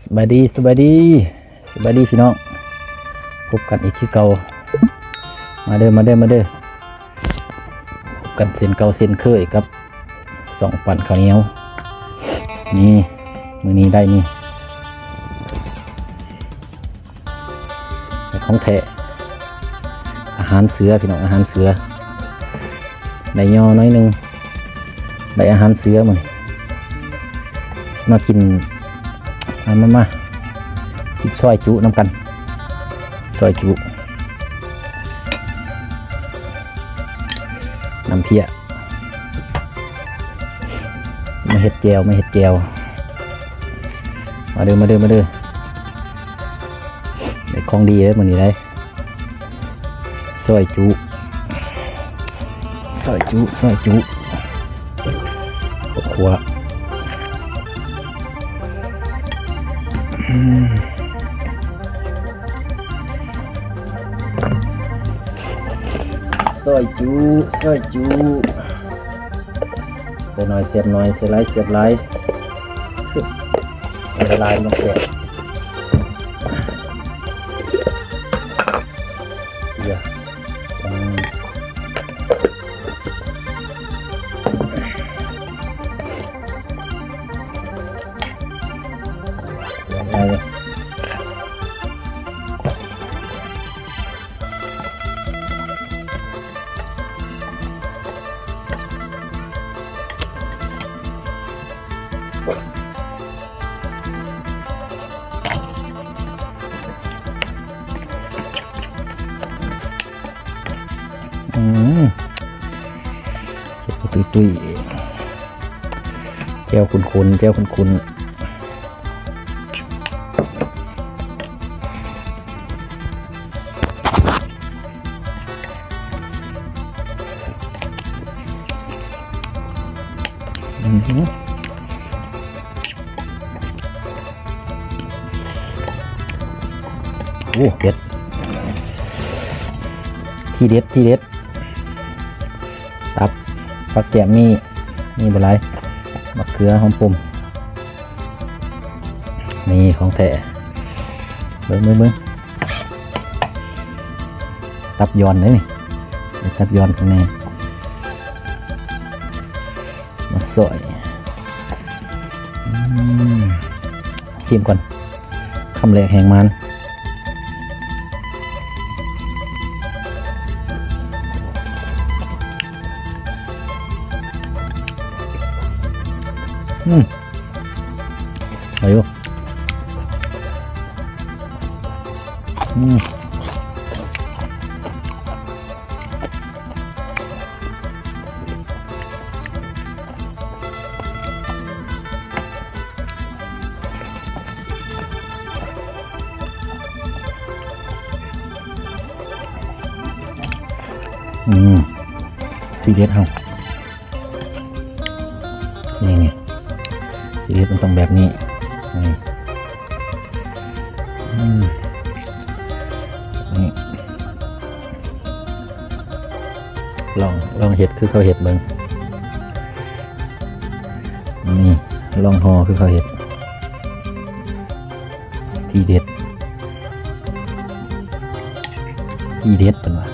ສະບາຍດີ ສະບາຍດີ ສະບາຍດີພີ່ນ້ອງ ພົບກັນອີກຄືເກົ່າ ມາເດີ ມາເດີ ມາເດີ ພົບກັນເຊັ່ນເກົ່າເຊັ່ນເຄີຍກັບຊ່ອງປັ້ນເຂົ້າໜຽວ ນີ້ ມື້ນີ້ໄດ້ນີ້ ແຕ່ຂອງແທ້ ອາຫານເສືອພີ່ນ້ອງ ອາຫານເສືອ ໄດ້ຍໍໜ້ອຍໜຶ່ງ ໄດ້ອາຫານເສືອມື້ນີ້ ມາກິນ ມາ ມາ ມາ ກິນຊອຍຈຸນຳກັນ ຊອຍຈຸ ນ້ຳເພຍ ມາເຮັດແຈ່ວ ມາເຮັດແຈ່ວ ມາເດີ ມາເດີ ມາເດີ ໄດ້ຂອງດີເດີມື້ນີ້ໄດ໋ ຊອຍຈຸ ຊອຍຈຸ ຊອຍຈຸ ຄົວ ອືມ ຊອຍຈຸ ຊອຍຈຸ ໃສ່ໜ້ອຍແຊບໜ້ອຍ ໃສ່ຫຼາຍແຊບຫຼາຍ ໃສ່ຫຼາຍມັນແຊບ ເກືອ ອືມ ຫຼາຍເລີຍ. ອືມ ເຈັບຕຸ້ຍໆ ແຈ່ວຂຸ້ນໆ ແຈ່ວຂຸ້ນໆ. ອືມ ໂອ້ ເຜັດ ທີເດັດ ທີເດັດ ຕັບ ຜັກແກ້ມມີ ມີບໍ່ຫຼາຍ ບັກເຂືອ ຫອມປົມ ນີ້ຂອງແທ້ ເບິ່ງ ເບິ່ງ ເບິ່ງ ຕັບຢ່ອນເດ້ນີ້ ຕັບຢ່ອນຂ້າງໃນ ມາຊອຍ ອືມ ຊີມກ່ອນ ຄຳແລກແຮງໝານ ອືມ ໄດ້ຢູ່ ອືມ. ອືມ ທີເດັດເຮົາ ນີ້ໆ ທີເດັດມັນຕ້ອງແບບນີ້ ນີ້ ອືມ ນີ້ ລອງ ລອງເຮັດຄືເຂົາເຮັດເບິ່ງ ນີ້ ລອງຫໍ່ຄືເຂົາເຮັດ ທີເດັດ ທີເດັດເພິ່ນວ່າ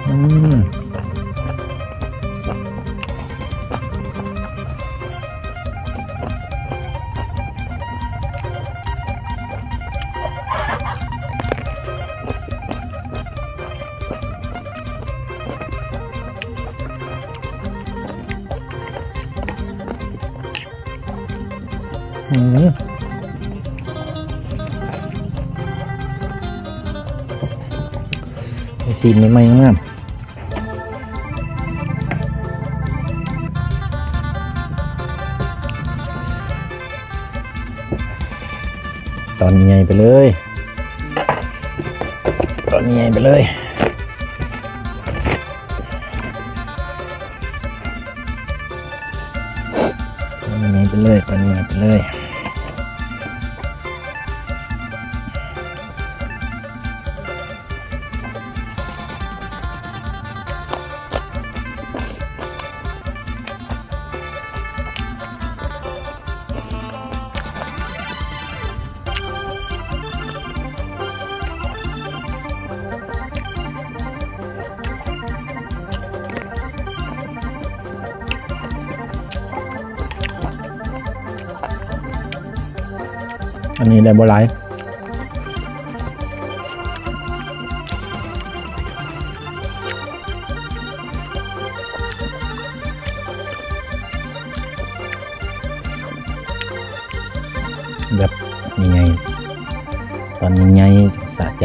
ອືມ. ອືມ ຊີ້ນໃໝ່ໆ ງາມໆ ຕອນໃຫຍ່ໆ ໄປເລີຍ ຕອນໃຫຍ່ໆ ໄປເລີຍ ຕອນໃຫຍ່ໆ ໄປເລີຍ ຕອນໃຫຍ່ໆ ໄປເລີຍ. ອ ອັນນີ້ໄດ້ບໍ່ຫຼາຍ ແບບໃຫຍ່ໆ ຕອນໃຫຍ່ໆ ສະໃຈ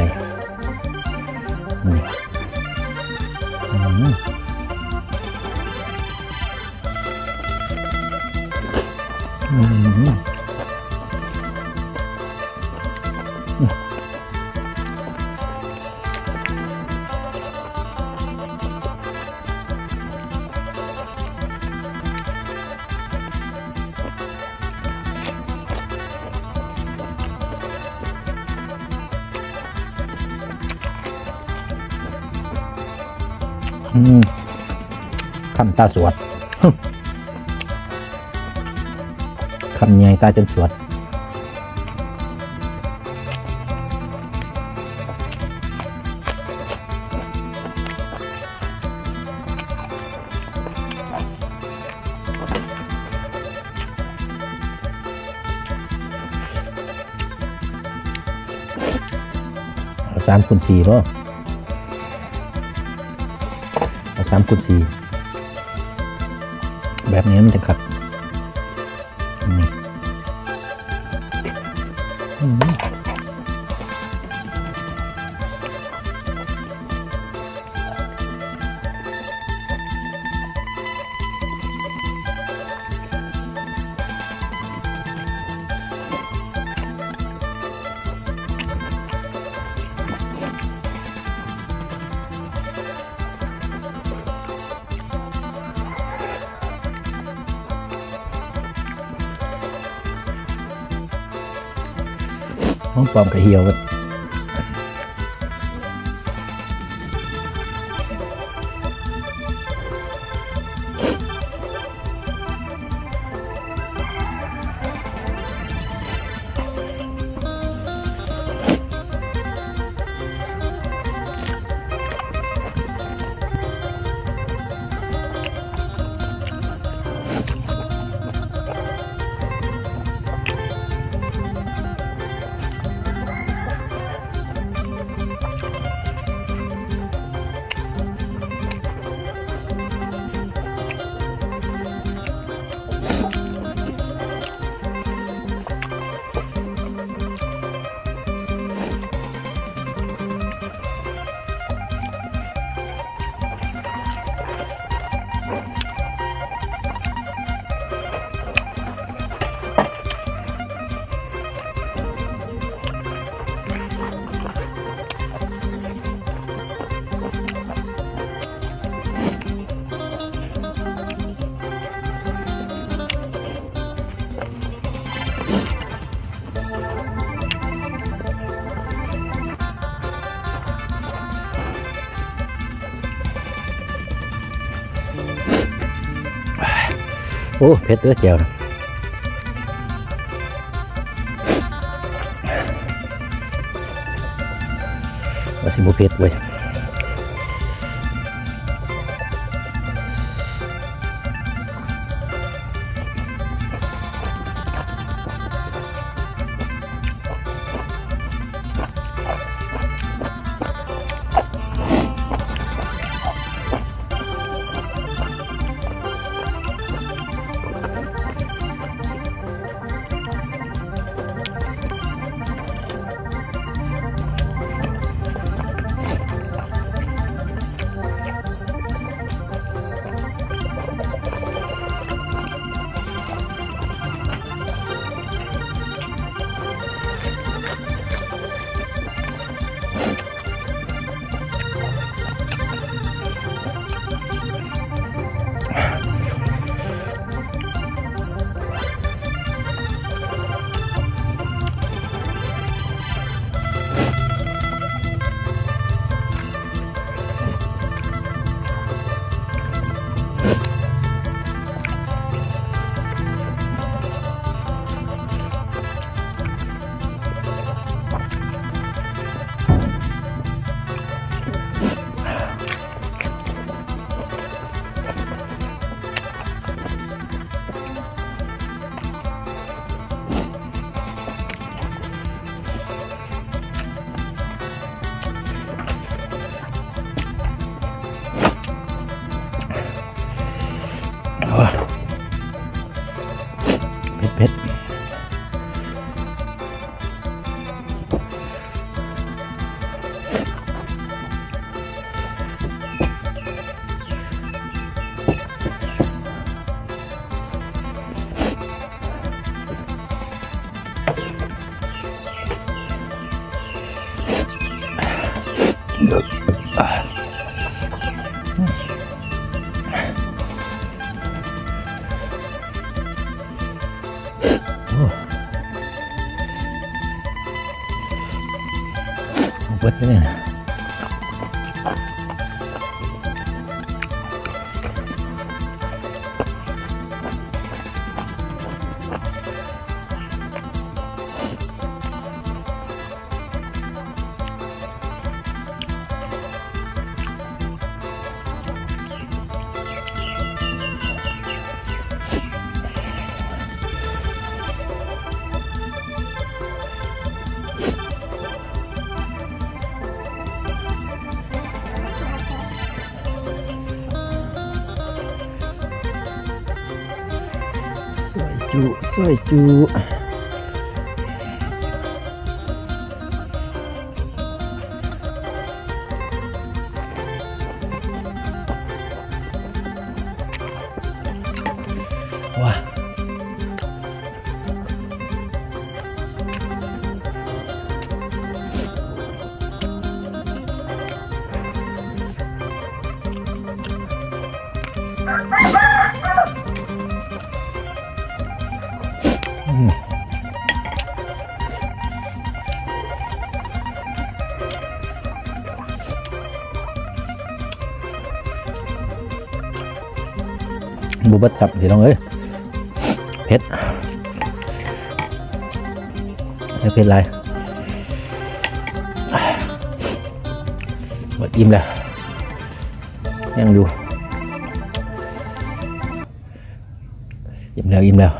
ອືມ. ອືມ ອືມ ຄຳຕາສວດ ຄຳໃຫຍ່ຕາຈົນສວດ. ເອົາສາມຄູນສີ່ບໍ? ເອົາສາມຄູນສີ່ ແບບນີ້ມັນຈະຄັກ ນີ້ ອືມ. ຫອມປ້ອມກະຫ່ຽວ. ໂອ້ ເຜັດເດີ້ແຈ່ວນະ. ວ່າຊິບໍ່ເຜັດເວີຍ. ອ ເຜັດໆ. ໂອ້ ເບິດເລີຍ. ຊອຍຈຸ ຊອຍຈຸ. ວ້າ ອືມ ບໍ່ເບິດຊ້ຳ ພີ່ນ້ອງເອີຍ. ເຜັດ ເຜັດຫຼາຍ. ເບິດ ອີ່ມແລ້ວ ຍັງຢູ່. ອີ່ມແລ້ວ ອີ່ມແລ້ວ.